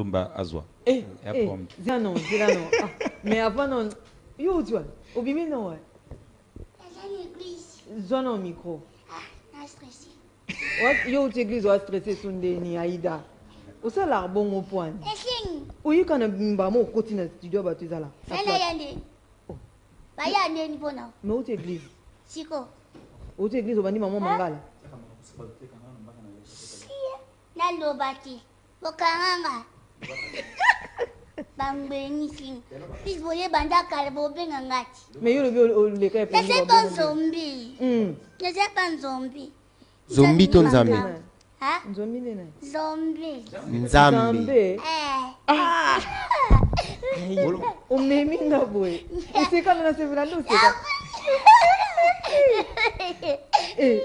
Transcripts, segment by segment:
ndumba azwa. Eh, Ya Eh, prompt. zela non, zela non. Ah, mais avant non, yo ozwa, obimi non ouais. Naza na église. Zwa na micro. Ah, na stressé. Yo outi église oa stressé so ndeni Aïda. Osalaka bongo poani. Esengi. Oyika na mbama okoti na studio ya bato ezala. Na Nana flat. ya ndeni. Oh. Baya ndeni mpona. Mais outi église. Siko. Outi église obandi mama mangala. Naloba te. Bokanganga. Bangbenisi. Pis boyeba nda kala bobenga nga ti. Mais yo lobi oleka ya Naza pa nzombi. Naza pa nzombi. Zombi to nzambe? Ha? Nzombi nde nani? Zombi. Nzambe. Eh. Omemi nga boye. Oseka na nasepela nde oseka. Eh.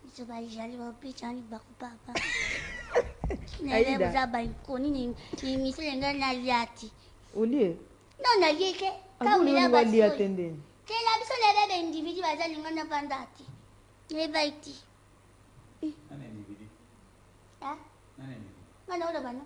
Biso bajali bapesani bakopapa. Aïda. Naza baikoni ni misele ngai nalia te. Olie. Non nalie te. Aboni walia te ndeni. Tela biso na bebe individu baza linga na vanda te. Nayeba te. Ah? Nga na oloba no?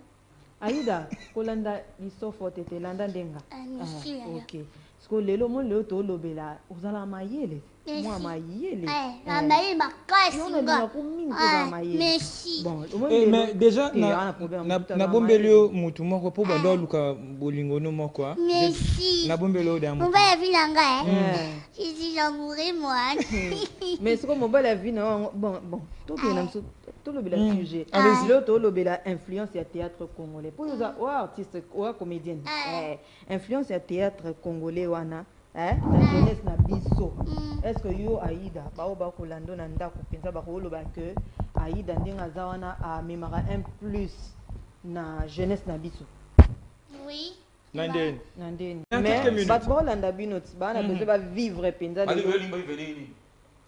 Aïda, kolanda lisofo te te landa ndenga. Ah, merci, Ah, yaya. ok. Siko lelo mo lelo tolobela ozala mayele. Merci. Mwa mayele. Eh, na mayele makasi Yo nga. nalingaka mingi kozala Ah, mayele. Merci. Bon, omoni Eh, lelo- mais déjà Te, wana problème, moto aza nabombeli mayele. yo mutu moko mpo bando aluka bolingo no moko ah. Merci. Nabombeli yo da motu. Mobali ya vie na ngai, eh. Eh. Je suis amoureux, moi. Mais siko mobali ya vie na wango bon bon tokende na biso tolobela sujet. Allez-y. Lelo tolobela influence ya théâtre congolais. Po oza oa artiste oa comédienne. Ah. Eh, influence ya théâtre congolais wana eh, na jeunesse na biso. Est-ce que yo Aïda bao bakolanda na ndako mpenza bakoloba que Aïda ndenge aza wana amemaka un plus na jeunesse na biso? Oui. Na ndeni. Na ndeni. Dans quelques Mais minutes. bato bakolanda bino ti baa na besoin bavivre mpenza Bali lelo. wewe limba vivre nini?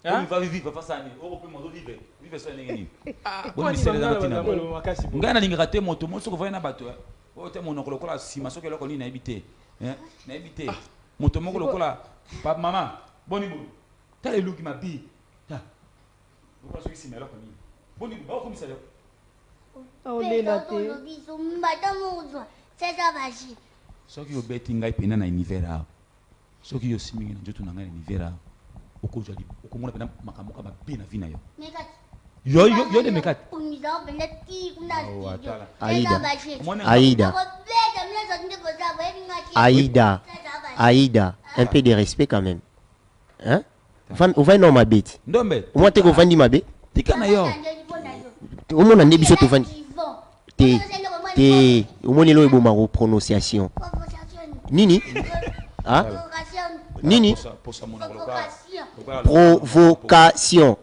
Hein? Oyo va vivre face à nini? Oyo pe moto vivre. Vivre so ndenge nini? Ah, Boni misele eza na ntina. makasi boye. Ngai nalingaka te moto mo soki ovandi na bato eh, oyo te monoko lokola nsima soki eloko nini nayebi te. Eh, nayebi te. Moto moko lokola pa mama boni boye. Tala eluki mabe. Ta. Lokola soki nsima eloko nini. Boni boye bakokomisa yo. Aolela te. Olobi so mbata mozwa. Sasa baji. Soki obeti ngai pena na univers awa. Soki yo osimbi ngai na nzoto na ngai na univers awa. Okozwa okomona pena makambo moko mabe na vie na yo. Mekati. Yo yo yo nde mekati. Kumisa openda ti kuna Oh, studio. atala. Aïda. Sasa baji. Omoni- Aïda. Nakobeta mlezo nde boza boyebi nga ti. Aïda. Sasa baji. Aïda. Un peu de respect quand même. Hein? Ovandi na mabe ti. Ndombe. Omona te kovandi mabe. Tika na yo. Omona nde biso tovandi. Te. Te. Omoni eloko ebomaka prononciation. Nini? Ah? Nini? Posa- posa monoko lokola- lokola- Provocation.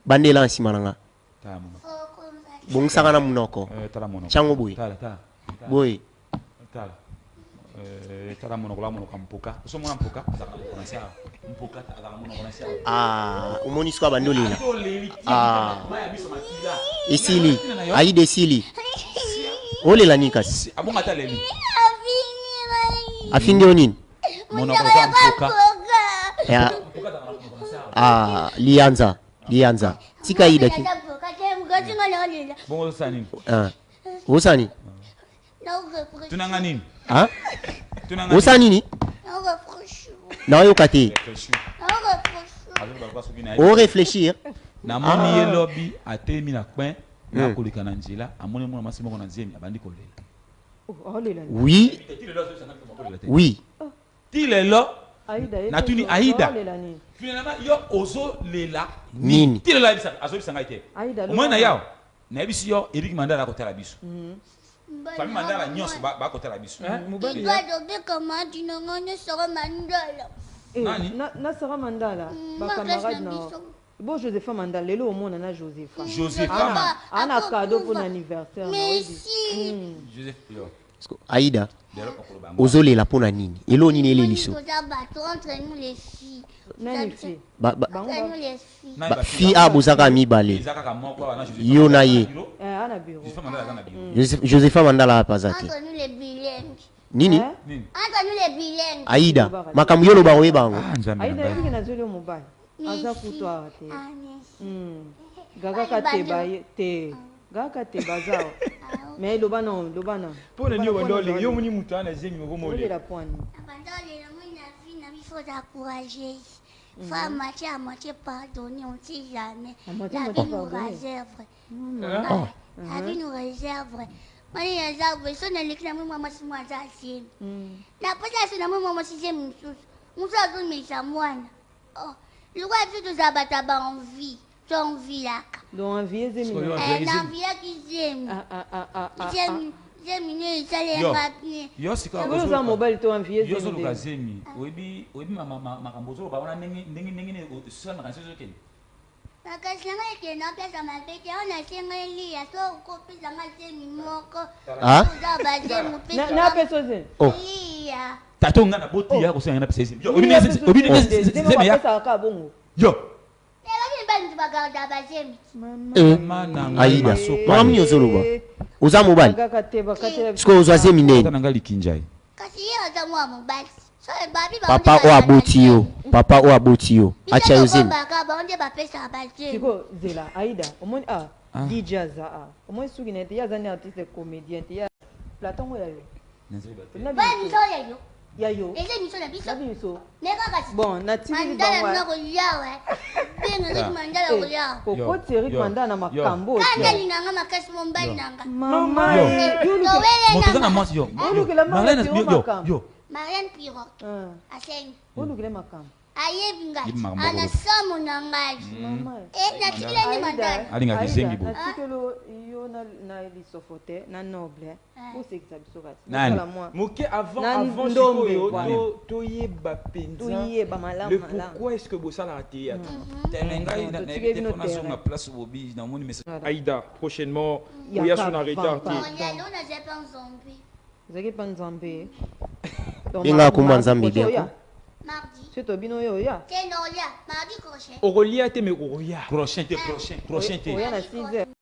Bandela na nsima na nga. Tala monoko. Bongisaka na monoko. Eh, tala monoko. Tiango boye. Tala, tala. Boye. Tala. Eh, tala monoko la monoko ya mpoka. Osomona mpoka? Azalaka monoko na se awa. Mpoka azalaka monoko na se awa. Ah, omoni sikoyo abandi olela. Oleli ti, Ah. mai ya miso makila. Esili. Tina na yo. Aïda esili. Olela nini kasi? Si, abonga ata aleli. Afindi yo nini? Monoko lokola mpoka. Ya. Mpoka azalaka na monoko na se awa. Ah, lianza. Lianza. Tika Aïda ki. Bongo osala nini? Ah. Osala nini? Tuna nga nini? Ah? Tuna nga Osala nini? Nayoka te. Réfléchir. Azoloba lokola soki nayebi. O réfléchir. Namoni ye lobi atelemi na coin nakoleka na nzela amoni mwana mwasi moko na nzemi abandi kolela. Oh, aolela nini? Oui, Ti lelo azobisa nga kolela te. oui. Ti lelo Aïda, ye natuni te, Aïda. aolela nini? Finalement yo ozolela Nini? Ti lelo azobisa ngai te. Aïda, Omoni na loba. yawo nayebisi yo Eric Mandala akotala biso. Famille Mandala nyonso bakotala biso. Hein, mobali ya- Eh, Nani? na Sarah Mandala, ba camarade na bo Josepha Mandala lelo omona na Josepha. Josepha Ana ana cadeau pour l'anniversaire na oyebi. Merci. Joseph yo. Aïda, Lelo okoloba yango. ozolela mpona nini? Eloko nini eleli so? Entre nous les filles. Nani fille? Ba, ba, Bango Entre ba nous les filles. Nani ba ba fille a bozaka mibale. Eza kaka moko awa na Josepha Yo na Mandala ye. bureau. eh ana bureau. Josepha Mandala aza na bureau. Josepha Mandala apaza te. Entre nous les bilingues. Nini? Eh? Nini? Entre nous les bilingues. Aïda, makambo yo loba oyeba yango. Ah Nzambe na Aïda ngai. yebi ke nazoli yo mobali. Aza Merci. kutu awa te. Ah, merci. Gaga kateba ye te. Kaka te baza awa. Mais loba na loba na. Mpo na nini obanda olela? Yo omoni moto wana zemi okoma olela. Olela mpo nini? Nabanda olela moi na vie na biso oza courageuse. Faut à moitié à moitié pardonner, on sait jamais. À moitié, La moitié vie nous pardonner. réserve. Ouais, La vie nous réserve. Moi naza boye so naleki na moi mwa mwasi mwa aza zemi. Napesa so na moi mwa mwasi zemi mosusu. Mosusu azomisa mwana. Oh, lokola biso tozala bato ya baenvie. Toenviaka. Donc envie zemi. Sikoyo, na- Eh, Envie zemi. Naenviaki zemi. Ah ah ah ah ah. Zemi zemi nde esalenga bien. Yo sika Sikoyo oza mobali to envie yo zemi. ozoluka nde. zemi, oyebi oyebi makambo ozoloba wana ndenge ndenge ndenge nini osala makanisi ozokende. Makasi na ngai ekende apesa mabe te, awa nasenga elia so okopesa nga zemi moko. Ah? Oza bazemi Na na pesa zemi. Oh. Lia. Tata nga na boti ya kosenga na pesa zemi. Yo oyebi ndenge oyebi ndenge zemi ya Bapesaka kaka bongo. yo. Ebaki mibali bagarda bazemi. Mama. Eh. Mama na ngai Aida masoko. makambo nini ozoloba oza mobali Kaka te bakatela biso. sikoyo ozwa zemi Tata nini na ngai likinjai. Kasi ye aza mwa mobali. So babi papa oyo aboti yo, papa oyo aboti yo atya yo zemi. Baka bango nde bapesaka bazemi. Sikoyo zela Aida omoni ah Ah. DJ aza ah omoni suki na ye te, ye aza ni artiste comédien te, ye platon ngo ya yo. Nazoyeba te. Na Ba biso. miso ya yo. Ya yo. Eza miso na biso. Na biso. Me kaka si. Bon natikili Mandala bango. na kolia we. Benga soki mandala kolia. Kokoti Eric Yo. Mandala na makambo oyo. Kanda linganga makasi mobali nanga. Mama Yo. eh, yo luke- Towele Moto aza na nanga. mwasi yo. Olukela mama Marlène, Théo yo yo makambo. yo. Marianne Pirot. Ah, Asengi. olukele makambo. Ayebi ngai. Yebi makambo Ana okoloba. somo na ngai. Mama. Eh, natikilani mandala. Alingaka Aida, esengi boye. natikeli yo na lisofo te na noble bosekisa biso kasi Nani? Bosala mwa Moke avant Na avant ndombe, sikoyo voilà. toyeba mpenza toyeba malamu le malamu. pourquoi est-ce que bosalaka théâtre. Tene ngai Non, nayebi totikeli te bino mpo nazonga terrain. place bobi namoni message. Aïda, prochainement Yaka oya so na retard te. pampa. Lelo naza mpe nzombi. Ozalaki mpa nzambe. Donc, Benga mardi- kombo ya mardi Nzambe prochain bien oya. ko. Mardi. Soki tobino oyo oya. Te nolia. Mardi prochain. Okolia te me okoya. Prochain te, prochain, prochain te. Oya na 6 heures.